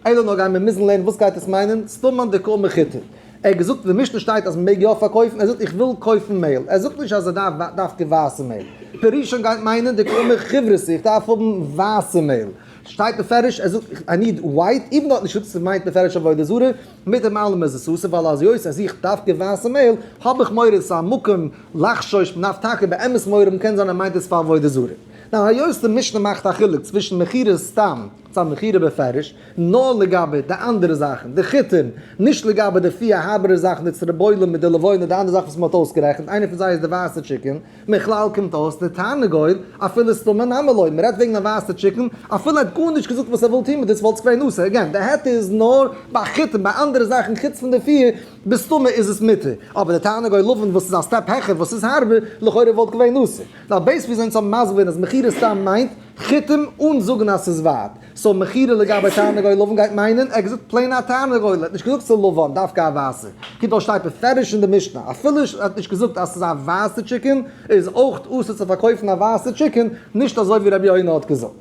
אלא נאר גייען מיר מוזן לערנען וואס גייט עס מיינען, סתמן דקאמר חיטי. ער האט געזאגט אין די משנה שטייט אז מ'מעג יא פארקויפן, ער זאגט איך וויל קויפן מעהל, ער זאגט נישט אז ער דארף דווקא ווייסע מעהל. פירושן גייט מיינען דקאמר חיוורתא, איך דארף האבן ווייסע מעהל. שטייט בפירוש ער זאגט I need white, even though האט נישט געזאגט ס'מיינט בפירוש עבודה זרה, מיט דעם אלעם איז עס אסור ווייל אז היות ער זוכט דווקא ווייסע מעהל האב איך מורא ס'איז א מקום לחשוש מ'דארף טאקע באמת מורא האבן קען זיין ער מיינט עס פאר עבודה זרה. now היות די משנה מאכט א חילוק צווישן מכירה סתם צו א מכירה בפירוש, נאר לגבי די אנדערע זאכן, די חיטים, נישט לגבי די פיר הארבערע זאכן די צרבולים מיט די לבונה די אנדערע זאכן וואס מ'האט אויסגערעכנט, איינע פון זיי איז די ווייסע chicken, מכלל קומט אויס די תרנגול אפילו סתמא נמי לא, מ'רעדט וועגן א ווייסע chicken, אפילו ער האט גארנישט געזאגט וואס ער וויל טון מיט דאס וואלט עס געווען אסור, again די היתר איז נאר ביי חיטים, ביי אנדערע זאכן חוץ פון די פיר בסתמא איז עס מותר, אבער די תרנגול לבן וואס איז א step העכער וואס איז הארבער, לכאורה וואלט געווען אסור. now based ווי אזוי אונז האבן מסביר געווען אז מכירה סתם מיינט חיטים אן זאגן אז ס'איז ווייט, so מכירה לגבי תרנגול לבן גייט מיינען, ער האט געזאגט plain א תרנגול, ער האט נישט געזאגט ס'איז לבן, דווקא א ווייסע. קומט אויס שטייט בפירוש אין די משנה, אפילו ער האט נישט געזאגט אז ס'איז א ווייסע chicken, איז אויך אסור צו פארקויפן א ווייסע chicken, נישט אזוי ווי רבי יונה האט געזאגט.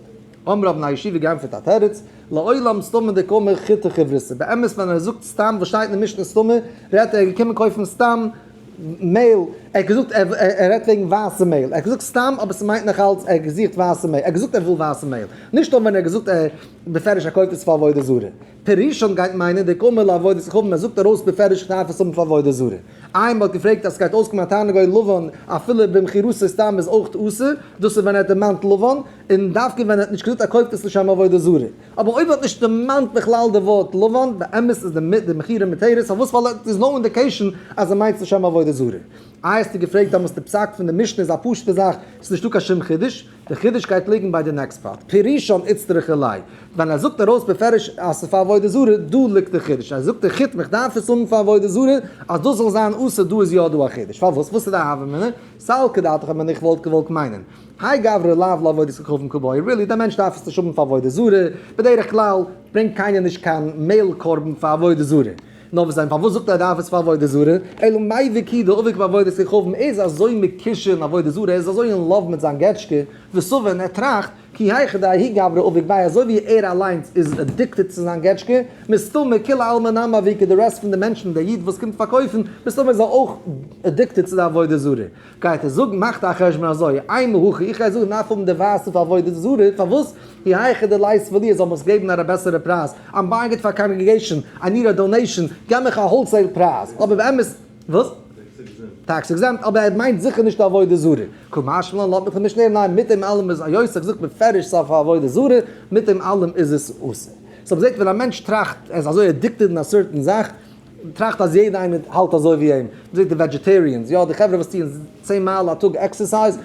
אמרו האבן א ישיבה געענטפערט א תירוץ, לעולם סתמא דקאמר חיטי חיוורתא, באמת ווען ער זאגט סתם וואס שטייט אין די משנה סתמא, רעדט ער ער איז געקומען קויפן סתם מעהל, ער האט געזאגט ער רעדט וועגן ווייסע מעהל, ער האט געזאגט סתם אבער ס'מיינט נאך אלץ ער האט געזוכט ווייסע מעהל, ער האט געזאגט ער וויל ווייסע מעהל, נישט נאר ווען ער האט געזאגט ער בפירוש ער קויפט עס פאר עבודה זרה. פירושן גייט מיינען דקאמר לעבודת כוכבים, ער זאגט ארויס בפירוש איך דארף עס האבן פאר עבודה זרה. איי מ'האט געפרעגט אז ס'גייט אויסקומען א תרנגול לבן אפילו במכירתו סתם איז אויך אסור, דאס איז ווען ער האט דערמאנט לבן, און דווקא ווען ער האט נישט געזאגט ער קויפט עס לשם עבודה זרה. אבער אויב האט נישט דערמאנט בכלל די ווארט לבן, באמת איז די מכירה מותרת, פארוואס? ווייל עס איז no indication אז ער מיינט עס לשם עבודה זרה. איי האסטו געפרעגט דאמאלס די פסק פון די משנה איז א פשוטע זאך, עס איז נישטא קיין שום חידוש, די חידוש גייט ליגן ביי די next part, פירושן איצטריכא ליה, ווען ער זאגט ארויס בפירוש אז ס'איז פאר עבודה זרה, דא ליגט די חידוש, ער זאגט די חיטים איך דארף עס האבן פאר עבודה זרה, אז דאס זאל זיין אסור דא איז יא דא א חידוש, פארוואס? וואס איז די הוה אמינא? סלקא דעתך אמינא איך וואלט געוואלט מיינען. האי גברא לאו לעבודת כוכבים קבעי, really דער מענטש דארף עס נישט האבן פאר עבודה זרה, בדרך כלל ברענגט קיינער נישט קיין מעהל קרבן פאר עבודה זרה, נאר וואס דען פארוואס זאגט ער ער דארף עס פאר עבודה זרה, אלא מאי וכי דעביק בעבודת כוכבים, ער איז אזוי מקושר אין עבודה זרה, ער איז אזוי אין love מיט זיין געטשקע, וסבר און ער טראכט, כי היכי דההוא גברא עביק ביה אזוי ווי ער אליינס איז addicted צו זיין געטשקע, מסתמא כולי עלמא נמי עביקא די rest פון די מענטשן, דער איד וואס קומט פארקויפן, מסתמא איז ער אויך addicted צו די עבודה זרה. גייט ער זאגן, מאכט א חשבון אזוי, אימא הכי, איך גיי זאגן דארף האבן די ווייסע פאר עבודה זרה, פארוואס? כי היכי דליתבו לי, זאל מען עס געבן א בעסערע פרייז, I'm buying it פאר congregation, I need a donation, געב מיך א wholesale פרייז, אבער באמת, וואס? tax exempt, אבער ער מיינט זיכער נישט עבודה זרה. קא משמע לן, לאזט מיך נישט לערנען, ניין, מיט דעם אלעם איז היות איך זאג בפירוש ס'איז פאר עבודה זרה, מיט דעם אלעם איז עס אסור. so מ'זעט ווען א מענטש טראכט, ער איז אזוי addicted אין א certain זאך, טראכט אז יעדע איינער האלט אזוי ווי אים, מ'זעט די vegetarians, יא די חברה וואס טוען 10 מייל א טאג exercise,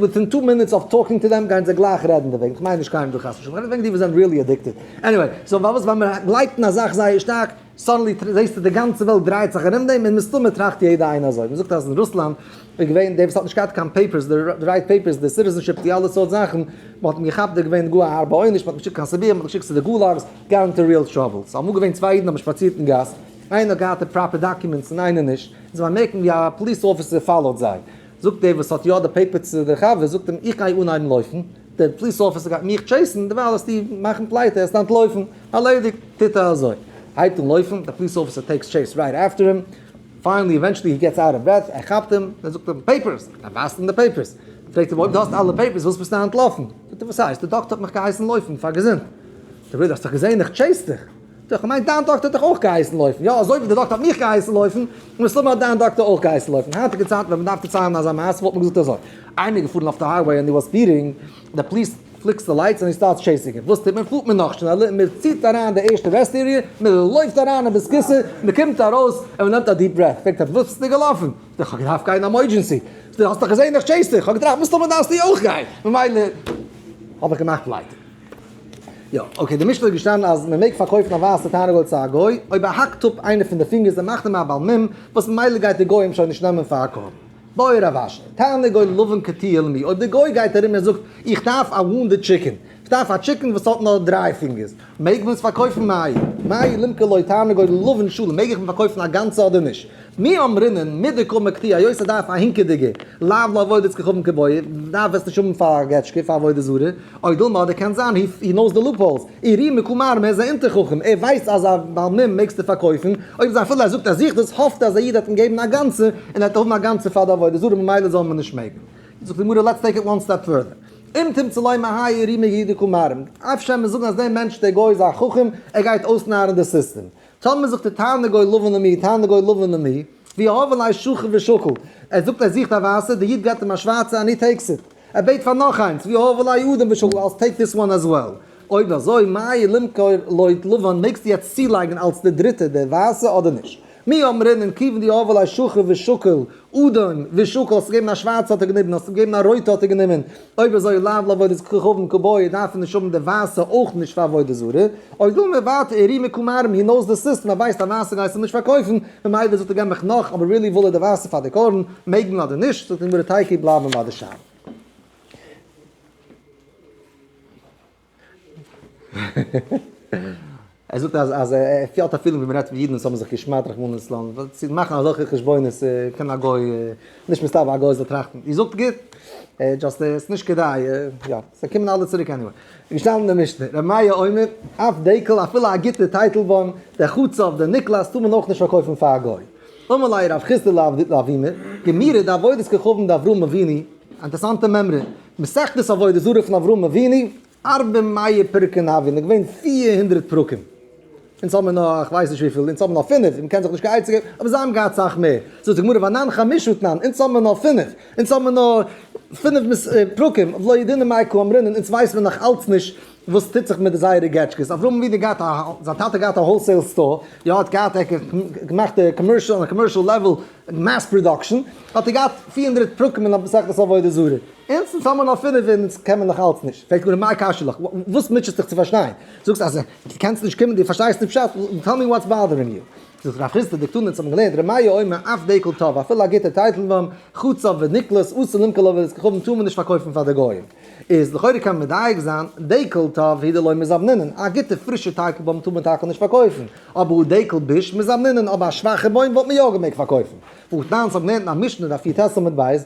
within 2 minutes of talking to them גייען זיי גלייך רעדן דערוועגן, כ'מיין נישט קיינעם דא חס ושלום, כ'רעד וועגן די וואס זענען really addicted. Anyway, so פארוואס ווען מען גלייבט אין א זאך זייער שטארק, suddenly זעסטו די גאנצע וועלט דרייט זיך ארום דעם, און מסתמא טראכט יעדע איינער אזוי. מ'זאגט אז אין רוסלאנד איז געווען דער וואס האט נישט געהאט קיין papers, די right papers, די citizenship, די אלע סארט זאכן, מ'האט אים געכאפט, דער איז געווען גאר א הארבע עונש, מ'האט אים געשיקט קיין סיביר, מ'האט אים געשיקט צו די gulags, got into real trouble. ס'איז אמאל געווען צוויי אידן האבן שפאצירט אין גאס, איינער האט געהאט די proper documents און איינער נישט, און זיי באמערקן ווי א police officer follow ט זיי. זאגט דער וואס האט יא די paper צו דער חבר, זאגט אים, איך גיי אנהייבן לויפן, דער police officer גייט מיך chase ן, דערווייל וועסטו מאכן פלייטע, וועסטו אנטלויפן, ארלעדיגט, טוט ער אזוי, הייבט אן לויפן, דער police officer takes chase right after him, finally eventually he gets out of breath, ער כאפט אים, ער זאגט אים, papers! ער ווייזט אים די papers, פרעגט אים, אויב דו האסט אלע papers וואס ביסטו אנטלאפן? זאגט ער, וואס הייסט, דער דאקטער האט מיך געהייסן לויפן פאר געזונט. זאגט ער, האסט דאך געזען איך chase דיך. זאגט ער, כ'מיין דיין דאקטער האט דיך אויך געהייסן לויפן. יא, אזוי ווי דער דאקטער האט מיך געהייסן לויפן, מסתמא האט דיין דאקטער אויך געהייסן לויפן. היינטיגע צייטן ווען מ'דארף דערציילן אזא מעשה וואלט מען געזאגט אזוי, איינער איז געפארן אויף די highway and he was speeding, די police flicks די lights and he starts chasing him. וואס טוט מען? פארט מען נאך שנעלער און מען ציט אריין די ערשטע rest area, מען לויפט אריין אין בית הכסא, מען קומט ארויס און מען נעמט א deep breath. פרעגט ער, וואס ביסטו געלאפן? זאגט ער, כ'האב געדארפט גיין emergency. זאגט ער, האסט דאך געזען איך chase דיך, כ'האב געטראכט מסתמא דארפסטו אויך גיין, ממילא האב איך געמאכט פלייטע. יא, okay, די משנה איז געשטאנען אז מען מעג פארקויפן א ווייסע תרנגול צו א גוי, אויב ער האקט אפ איינע פון די פינגערס און מאכט אים א בעל מום, וואס ממילא גייט די גוי אים שוין נישט נעמען פאר א קרבן. בעי רב אשי, תרנגול לבן קטיעה למי, אויב די גוי גייט ארום און זאגט, איך דארף א wounded chicken, איך דארף א chicken וואס האט נאר דריי פינגערס, מעג מען עס פארקויפן מהו? מהו לימכר לו תרנגול לבן שלם, מעג איך אים פארקויפן א גאנצע אדער נישט? מי אמרינן מדקא מקטיע היות ער דארף א הינקעדיגע לאו לעבודת כוכבים קבעי, דארף עס נישט האבן פאר א געטשקע פאר עבודה זרה, או דילמא אדער קען זיין he knows the loopholes, איריא מקומרמא ער איז א אונטער חכם ער ווייסט אז א בעל מום מעגסטו פארקויפן, אויב זיין אפילו ער זאגט ער זוכט עס האפט ער אז א איד וועט אים געבן א גאנצע און ער וועט האבן א גאנצע פאר די עבודה זרה ממילא זאל מען נישט מעגן. זאגט די גמרא let's take it one step further, אם תמצא לומר האי איריא מהאי דקא מערים, אפשר מיר זאגן אז דער מענטש דער גוי איז א חכם ער גייט אויסנארן די סיסטעם, טאמער זאגט ער תרנגול לבן למי, תרנגול לבן למי, ויהיב ליה שחור ושקיל, ער זאגט ער זוכט א ווייסע, די איד געבט אים א שווארצע and he takes it, ער בעט פאר נאך איינס, ויהיב ליה אדום ושקיל, I'll take this one as well. אויב אזוי מהו לימכר לו לבן מעגסטו יעצט צולייגן אלס די דריטע די ווייסע אדער נישט? מי אמרינן כיוון דיהיב ליה שחור ושקיל, אדום ושקיל, האסט געגעבן א שווארצע האט ער גענומען, האסט אים געגעבן א רויטע האט ער גענומען, אויב אזוי לאו לעבודת כוכבים קבעי דארף מען נישט האבן די ווייסע אויך נישט פאר עבודה זרה, אויב וויל מען ווייטער איריא מקא מערים he knows the system ער ווייסט אז ווייסע גייסטו נישט פארקויפן, ממילא זאגט ער געב מיך נאך, אבער really וויל ער די ווייסע פאר די קרבן, מעג מען אדער נישט, זאגט די גמרא תיקו בלייבן ביי די שאלה. ער זאגט אז אז ער פילט א feeling ווי מ'רעדט פון אידן וואס האבן זיך געשמד'ט רחמנא לצלן, צו מאכן אזעלכע חשבונות קען א גוי, נישט מסתבר א גוי זאל טראכטן. איר זאגט גוט, just עס איז נישט כדאי, יא, זיי קומען אלע צוריק anyway. געשטאנען אין די משנה, ר' מאיר אומר, אף דקל, אפילו א גוטע טייטלבוים, דער חצב, דער נקלס, טאר מען אויך נישט פארקויפן פאר א גוי. אמר ליה רב חסדא לאבימר, גמירי דעבודת כוכבים דאברהם אבינו, אינטערעסאנטע מימרא, מסכת עבודה זרה פון אברהם אבינו, ארבע מאה פרקין הויין, איז געווען 400 פרקים. אונז האבן נאר, איך ווייס נישט וויפיל, אונז האבן נאר פינף, מען קען זיך נישט קיין עצה געבן, אבער זיי האבן געהאט סאך מער. זאגט די גמרא ואנן חמשה תנן, אונז האבן נאר פינף, אונז האבן נאר פינף פרקים, ולא ידעינן מאי קא אמרינן, אונז ווייסן מיר נאך אלץ נישט וואס טוט זיך מיט זייערע געטשקעס. אברהם אבינו געהאט א, זיין טאטע געהאט א wholesale store, יא האט געהאט, ער האט געמאכט די commercial, on a commercial level, mass production, האט ער געהאט 400 פרקים אין מסכת עבודה זרה. אונז האבן מיר נאר פינף און אונז קען מען נאך אלץ נישט. פרעגט גמרא מאי קשיא לך, וואס מוטשעסט דיך צו פארשטיין? זאגסט אז דו קענסט נישט קומען, דו פארשטייסט נישט פשט, tell me what's bothering you. זאגט רב חסדא דקתני אונז האבן געלערנט ר' מאיר אומר אף דקל טוב, אפילו א גוטע טייטלבוים, חצב ונקלס, אסור למכור לעבודת כוכבים טאר מען נישט פארקויפן פאר די גוים. איז לכאורה קען מען מדייק זיין, דקל טוב הוא דלא מזבנינן, א גוטע פרישע טייטלבוים טאר מען טאקע נישט פארקויפן, אבער הוא דקל ביש מזבנינן, אבער א שוואכע בוים וואלט מען יא געמעגט פארקויפן. והתנן אונז האבן געלערנט אין א משנה דף יט עמוד ב',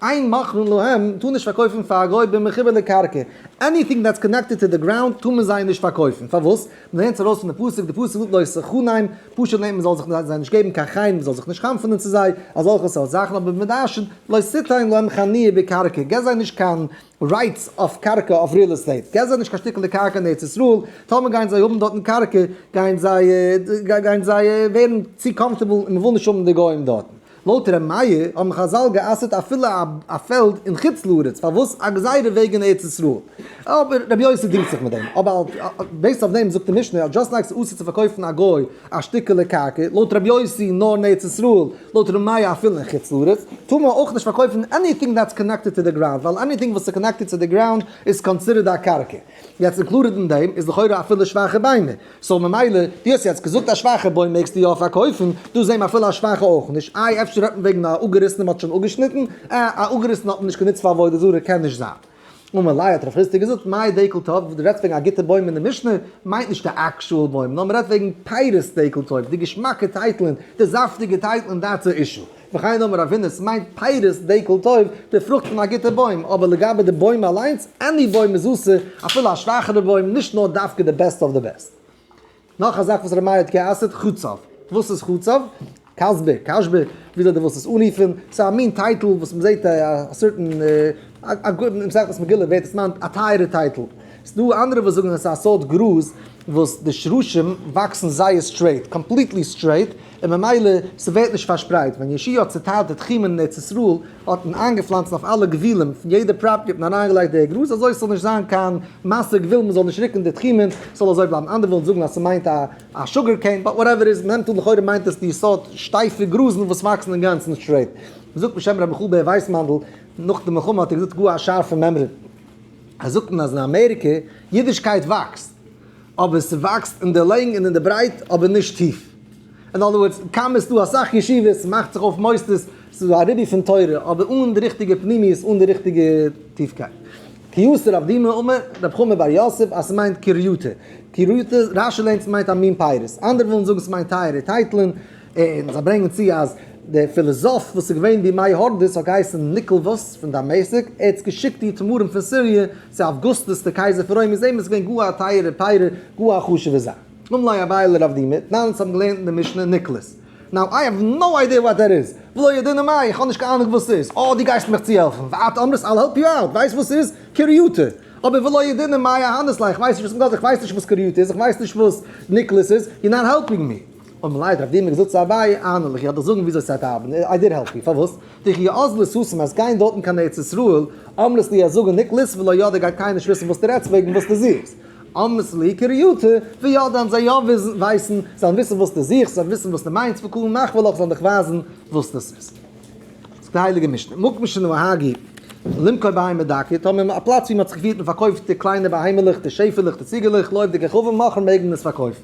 אין מוכרין להם, טאר נישט פארקויפן פאר א גוי במחובר לקרקע, anything that's connected to the ground טאר מען זיי נישט פארקויפן, פארוואס? מען לערנט עס ארויס פון די פסוק, די פסוק זאגט לא תחנם, פשוט לערנט מען זאל זיך זיי נישט געבן קיין חן, מען זאל זיך נישט חנפ'ענען צו זיי, אזעלכע סארט זאכן, אבער מען דרש'נט לא תתן להם חניה בקרקע, געב זיי נישט קיין rights אויף קרקע אויף real estate, געב זיי נישט קיין שטיקל קרקע אין ארץ ישראל, טאמער גייען זיי האבן דארטן קרקע, גייען זיי גייען זיי ווערן צו comfortable און מען וויל נישט האבן די גוים דארטן. לויט ר' מאיר האבן חזל גע'אסר'ט אפילו א פעלד אין חוץ לארץ, פארוואס? א גזירה וועגן ארץ ישראל. אבער רבי יוסי דינגט זיך מיט דעם. אבער based אויף דעם זאגט די משנה אז just like ס'איז אסור צו פארקויפן א גוי א שטיקעלע קרקע, לויט רבי יוסי נאר אין ארץ ישראל, לויט ר' מאיר אפילו אין חוץ לארץ, טאר מען אויך נישט פארקויפן anything that's connected to the ground, ווייל anything וואס איז connected to the ground איז considered א קרקע. יעצט included אין דעם איז לכאורה אפילו שוואכע ביימער. so ממילא, דו האסט יעצט געזאגט א שוואכע בוים מעגסטו יא פארקויפן, דא זעהן מיר אפילו א שוואכע אויך נישט, איי אפשר רעדט מען וועגן א אפגעריסענע מ'האט שוין אפגעשניטן, אה א אפגעריסענע האט מען נישט גענוצט פאר עבודה זרה קען נישט זיין. אמר ליה האט רב חסדא געזאגט, מאי דקל טוב, דו רעדסט וועגן א גוטע בוים אין די משנה, מיינט נישט די actual בוים, נאר מ'רעדט וועגן פירות דקל טוב, די געשמאקע טייטלען, די זאפטיגע טייטלען that's a issue. וכן אמר רב הונא, ס'מיינט פירות דקל טוב, די פרוכט פון א גוטע בוים, אבער לגבי די בוים אליינס, any בוים איז אסור, אפילו א שוואכערע בוים, נישט נאר דווקא די best of the best. נאך א זאך וואס ר' מאיר האט גע'אסר'ט, חצב. וואס איז חצב? קאזבע, קאשבע, וויאזוי דו ווילסט עס אנרופן, ס'איז א מין טייטל וואס מ'זעט א certain, א גוט, אין מסכת מגילה ווערט עס דערמאנט, א טייערע טייטל. ס'איז דא אנדערע וואס זאגן אז ס'איז א סארט גראז וואס די שרשים וואקסן זייער straight, completely straight, און ממילא ס'ווערט נישט פארשפרייט. ווען יהושע האט צוטיילט די תחומין אין ארץ ישראל, האט מען איינגעפלאנצן אויף אלע גבולים פון יעדע property האט מען אריינגעלייגט די גראז אזוי ס'זאל נישט זיין קיין משא גבול מ'זאל נישט רוקן די תחומין ס'זאל אזוי בלייבן. אנדערע ווילן זאגן אז ס'מיינט א א sugar cane, but whatever איז, מ'נעמט אן לכאורה מיינט עס די סארט שטייפע גראזן וואס וואקסן אינגאנצן straight. מ'זאגט בשם ר' מיכאל בער ווייסמאנדל, נאך די מלחמה האט ער געזאגט גאר א שארפע מימרא. ער זאגט אז אין אמעריקע אידישקייט וואקסט, אבער ס'וואקסט אין די לענג און אין די ברייט אבער נישט טיף. אין other words, קאם איז דא אסאך ישיבות, ס'מאכט זיך אויף מוסדות, ס'איז דא א ריבוי פון תורה, אבער אן די ריכטיגע פנימיות, אן די ריכטיגע טיפקייט. כי אתא רב דימי אמר רב חמא בר יוסף אז ס'מיינט קיריותא. קיריותא, רשי לערנט ס'מיינט א מין פירות. אנדערע ווילן זאגן ס'מיינט טייערע טייטלען, און זיי ברענגען צו אז דער פילאזאף וואס איז געווען בימי הורדוס האט געהייסן ניקלבוס פון דמשק, ער האט געשיקט די תמרים פון סיריע צו אווגוסטוס דער קייזער פון רוים, איז אים עס געווען גאר א טייערע פירה, גאר א חשוב'ע זאך. אמר ליה אביי לרב דימי, תנן אונז האבן געלערנט אין די משנה ניקלוס. Now I have no idea what that is, ולא ידעינא מאי, איך האב נישט קיין אהנונג וואס ס'איז, אה דו גייסט מיך צוהעלפן, ואת אמרת I'll help you out, ווייסט וואס ס'איז? קיריותא. אבער ולא ידעינא מאי אהנת ליה, איך ווייס נישט וואס מ'גאט, איך ווייס נישט וואס קיריותא איז, איך ווייס נישט וואס ניקלוס איז, you're not helping me. אמר ליה האט רב דימי געזאגט צו אביי, אעני לך, איך וועל דיך זאגן וויאזוי ס'הייט ארבעטן, I did help you, פארוואס? דכי אזלת התם אז גיין דארטן קיין ארץ ישראל, אמרת להו אז זאגן ניקלוס ולא ידעי גייט קיינער נישט וויסן וואס דו רעדסט וועגן וואס דו זוכסט. אמרת להו קיריותא, וידעי זיי יא ווייסן, זיי זאלן וויסן וואס דו זוכסט, זיי זאלן וויסן וואס דו מיינסט, וקא מחוי לך, זיי זאלן דיך ווייזן וואס דאס איז. זאגט די הייליגע משנה, מקום שנהגו למכור בהמה דקה, טאמער א פלאץ ווי מען האט זיך געפירט מען פארקויפט די קליינע בהמה'לעך, די שעפעלעך, די ציגעלעך, לא עובדי כוכבים מוכרין מעג מען עס פארקויפן.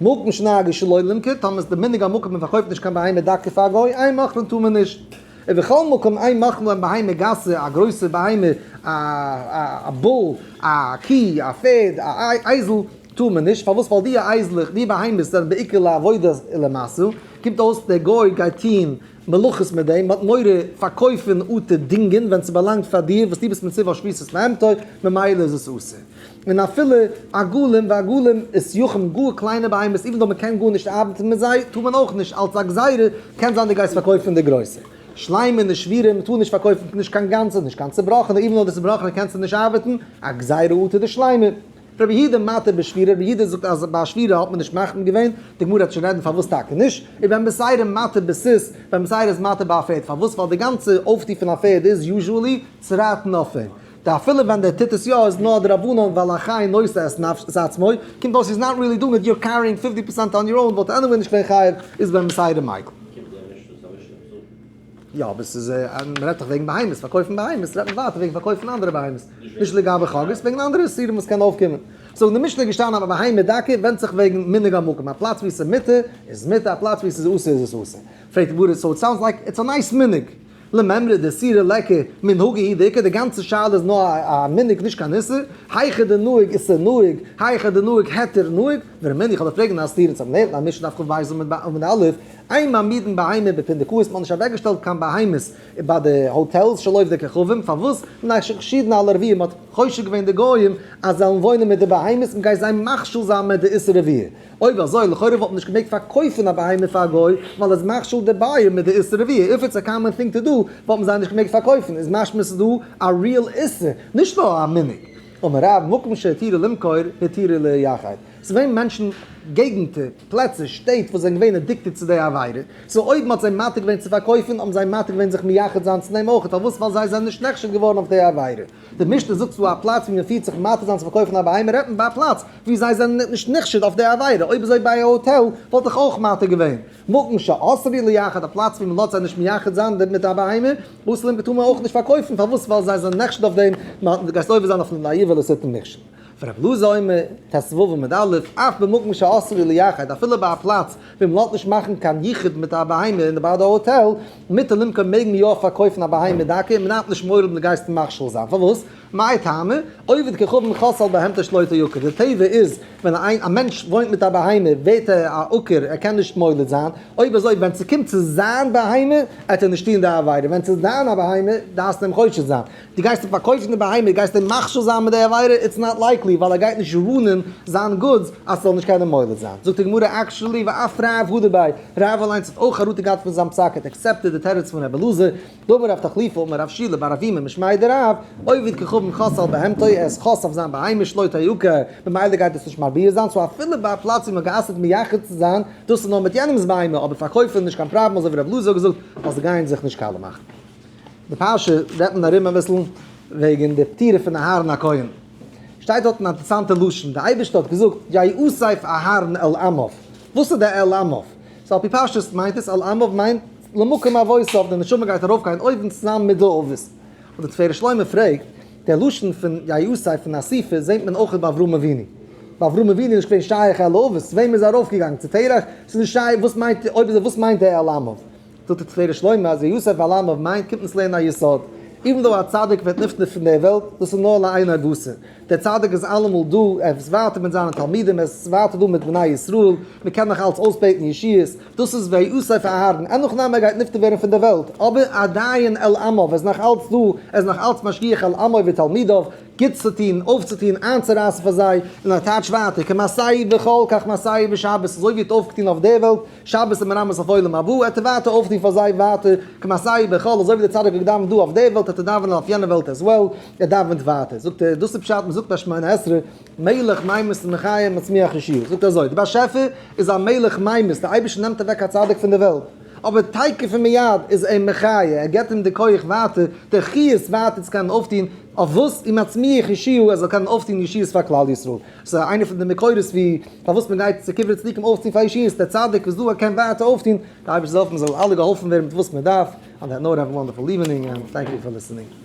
מקום שנהגו שלא למכור, טאמער איז די מנהג המקום מען פארקויפט נישט קיין בהמה דקה פאר א גוי, אין מוכרין טאר מען נישט. ובכל מקום אין מוכרין להם בהמה גסה, א גרויסע בהמה, א א bull, א קי, א פערד, א אייזל, טאר מען נישט, פארוואס? ווייל די אייזלעך, די בהמות זענען בעיקר לעבודה ולמשא, קומט אויס דער גוי גייט טוהן מלאכות מיט דעם, מ'האט מורא פארקויפן אטע דינגען ווען ס'באלאנגט פאר דיר וואס דו ביסט מצווה אויף שביתת בהמתו, ממילא איז עס אסור. און אפילו עגלים ועגלים איז יחם גאר קליינע בהמות even though מ'קען גארנישט ארבעטן מיט זיי טאר מען אויך נישט אלץ א גזירה, קען זיין דו גייסט פארקויפן די גרויסע. שלימה נישט שבירה, מ'טאר נישט פארקויפן נישט קיין גאנצע נישט קיין צובראכענע even though די צובראכענע קענסטו נישט ארבעטן, א גזירה אטו די שלימה. רבי יהודה מתיר בשבירה, רבי יהודה זאגט אז ביי א שבירה האט מען נישט מחמיר געווען, די גמרא וועט שוין רעדן פארוואס טאקע נישט, און בן בתירא מתיר בסוס, בן בתירא איז מתיר ביי א פערד, פארוואס? ווייל די גאנצע אויפטו פון א פערד איז usually צו רייטן אויף אים, די אפילו ווען דער טוט עס יא איז נאר דרבנן ווייל החי נושא את נפש את עצמו, קומט אויס he's not really doing it, you're carrying 50 percent on your own, וואלט anyway נישט געווען חייב, איז בן בתירא מיקל. קומט דער נישט דאס א משנה פסוק? יא אבער ס'איז מ'רעדט דאך וועגן בהמות, פארקויפן בהמות רעדט מען ווייטער וועגן פארקויפן אנדערע בהמות, נישט לגבי חגאות, וועגן אנדערע איסורים וואס קען אויפקומען. So אין די משנה איז געשטאנען אז א בהמה דקה ווענדט זיך וועגן מנהג המקום, א פלאץ ווי ס'איז מותר איז מותר, א פלאץ ווי ס'איז אסור איז עס אסור. פרעגט די גמרא, so it sounds like it's a nice מנהג. למימרא דאיסורא ליכא מנהגא הוא דאיכא, די גאנצע שאלה איז נאר א מנהג נישט קיין איסור, היכא דנהיג איסור נהיג, היכא דנהיג היתר נהיג, ורמינהו איך וועל דיר פרעגן א סתירה צו אבנר, א משנה דף כ"ב עמוד א', אין מעמידין בהמה בפונדקאות, מ'האט נישט אוועקגעשטעלט קיין בהמות ביי די האטעלס של עובדי כוכבים, פארוואס? מפני שחושדין על הרבייה, מ'האט חושד געווען די גויים אז זיי וועלן וואוינען מיט די בהמות און גייט זיי מכשיל זיין מיט די איסור רבייה. אויב אזוי לכאורה וואלט מען נישט געמעגט פארקויפן א בהמה פאר א גוי, ווייל עס מכשיל די buyer מיט די איסור רבייה, if it's a common thing to do, וואלט מען זיי נישט געמעגט פארקויפן, איז משמע ס'איז דא א real איסור, נישט נאר א מנהג. אמר רב, מקום שהתירו למכור, התירו לייחד. ס'איז געווען מענטשן, געגנטער, פלעצער, שטעט וואס זענען געווען addicted צו די עבירה, so אויב מ'האט זיי מתיר געווען צו פארקויפן האבן זיי מתיר געווען זיך מייחד זיין צו דעם אויך, פארוואס? ווייל זיי זענען נישט נחשד געווארן אויף די עבירה. די משנה זאגט ס'דא א פלאץ ווי מ'פירט זיך מתיר זיין צו פארקויפן א בהמה רעדט מען ביי א פלאץ ווי זיי זענען נישט נחשד אויף די עבירה, אויב אזוי ביי א האטעל וואלט איך אויך מתיר געווען. מקום שאסרו לייחד א פלאץ ווי מ'לאזט זיי נישט מייחד זיין מיט א בהמה, אסור למכור טאר מען אויך נישט פארקויפן, פארוואס? ווייל זיי זענען נחשד אויף דעם, מ'גייט עובר זיין אויפן לא יבא לסתן מכשול. ורבי אלעזר אומר, ט"ו עמוד א', אף במקום שאסרו לייחד, אפילו ביי א פלאץ ווי מ'לאזט נישט מאכן קיין יחוד מיט א בהמה אין די ביי די האטעל, מותר למכור מעג מען יא פארקויפן א בהמה דקה און מ'דארף נישט מורא האבן דו גייסט מכשיל זיין. פארוואס? מאי טעמא? עובד כוכבים חס על בהמתו שלא תעקר, די טבע איז ווען א מענטש וואוינט מיט א בהמה ווערט ער א עקר, ער קען נישט מוליד זיין, אויב אזוי ווען ס'קומט צו זיין בהמה עט ער נישט טון די עבירה, ווען ס'איז דיין א בהמה דארפסטו אים חושד זיין, דו גייסט אים פארקויפן די בהמה, דו גייסט אים מכשיל זיין מיט די עבירה, it's not likely, ווייל ער גייט נישט run ען זיין goods אז ס'זאל נישט קענען מוליד זיין. זאגט די גמרא actually ואף רב הודה ביה, רב אליינס האט אויך חרטה געהאט פון זיין פסק, האט accepted די תירוץ פון רבי אלעזר, דאמר רב תחליפא אמר רב שילא בר אבימי משמיה דרב, עובד כוכבים חס על בהמתו, ער איז חס אויף זיין בהמה שלא תעקר, ממילא גייט עס נישט מרביע זיין, so אפילו ביי א פלאץ ווי מ'האט גע'אסר'ט מייחד צו זיין, דאס איז נאר מיט יענעמ'ס בהמה, אבער פארקויפן איז נישט קיין פראבלעם אזוי ווי רבי אלעזר האט געזאגט, ווייל זיי גייען זיך נישט קאלע מאכן. די פרשה רעדט מען ארום אביסל וועגן די פטירה פון אהרן הכהן, שטייט דארט אן אינטערעסאנטע לשון, די אייבערשטער האט געזאגט ויאסף אהרן אל עמיו, וואס איז די אל עמיו? so על פי פשטות מיינט עס אל עמיו מיינט למקום אבותיו, די נשמה גייט ארויף קיין אויבן צוזאמען מיט די אבות. און די תפארת שלמה פרעגט, דער לשון פון ויאסף פון אסיפה זעט מען אויך ביי אברהם אבינו, ביי אברהם אבינו איז נישט געווען שייך אל האבות, צו וועם איז ער ארויף געגאנגען? צו תרח? ס'איז נישט שייך, וואס מיינט, אויב אזוי וואס מיינט דער אל עמיו? זאגט די תפארת שלמה אז ויאסף אל עמיו מיינט קומט אונז לערנען א יסוד, even though א צדיק ווערט נפטר פון דער וועלט, דאס איז נאר לעיני בשר, דער צדיק איז אלעמאל דא, ער איז ווייטער מיט זיינע תלמידים, ער איז ווייטער דא מיט בני ישראל, מען קען נאך אלץ אויסבעטן ישועות, דאס איז ויאסף אהרן, אין הכי נמי ער גייט נפטר ווערן פון דער וועלט, אבער עדיין אל עמיו, ער איז נאך אלץ דא, ער איז נאך אלץ משגיח על עמו ותלמידיו, גוטס צו טון, אויפצוטון, איינצורייסן פאר זיי, און ער טייטשט ווייטער, כמעשהו בחול כך מעשהו בשבת, אזוי ווי ער האט אויפגעטון אויף דער וועלט, שבת איז מרמז אויף עולם הבא, ער טוט ווייטער אויפטון פאר זיי ווייטער, כמעשהו בחול, אזוי ווי דער צדיק האט געדאווענט דא אויף דער וועלט, העט ער דאווענען אויף יענע וועלט as well, ער דאווענט ווייטער. זאגט ער, דאס איז פשט, מען זאגט ביי שמונה עשרה, מלך ממית ומחיה מצמיח ישועה. זאגט ער אזוי, דער באשעפער איז א מלך ממית, דער אייבערשטער נעמט אוועק א צדיק פון דער וועלט, אבער תיכף ומיד איז אים מחיה, ער געבט אים די כח ווייטער, די חיות ווייטער צו קענען אויפטון, אויף וואס? ומצמיח ישועה, ער זאל קענען אויפטון ישועות פאר כלל ישראל. ס'איז איינע פון די מקורות ווי פארוואס מען גייט צו קברי צדיקים אויפטון פאר ישועות, דער צדיק איז דא ער קען ווייטער אויפטון, די אייבערשטער זאל העלפן מ'זאל אלע געהאלפן ווערן מיט וואס מען דארף, on that note have a wonderful evening and thank you for listening.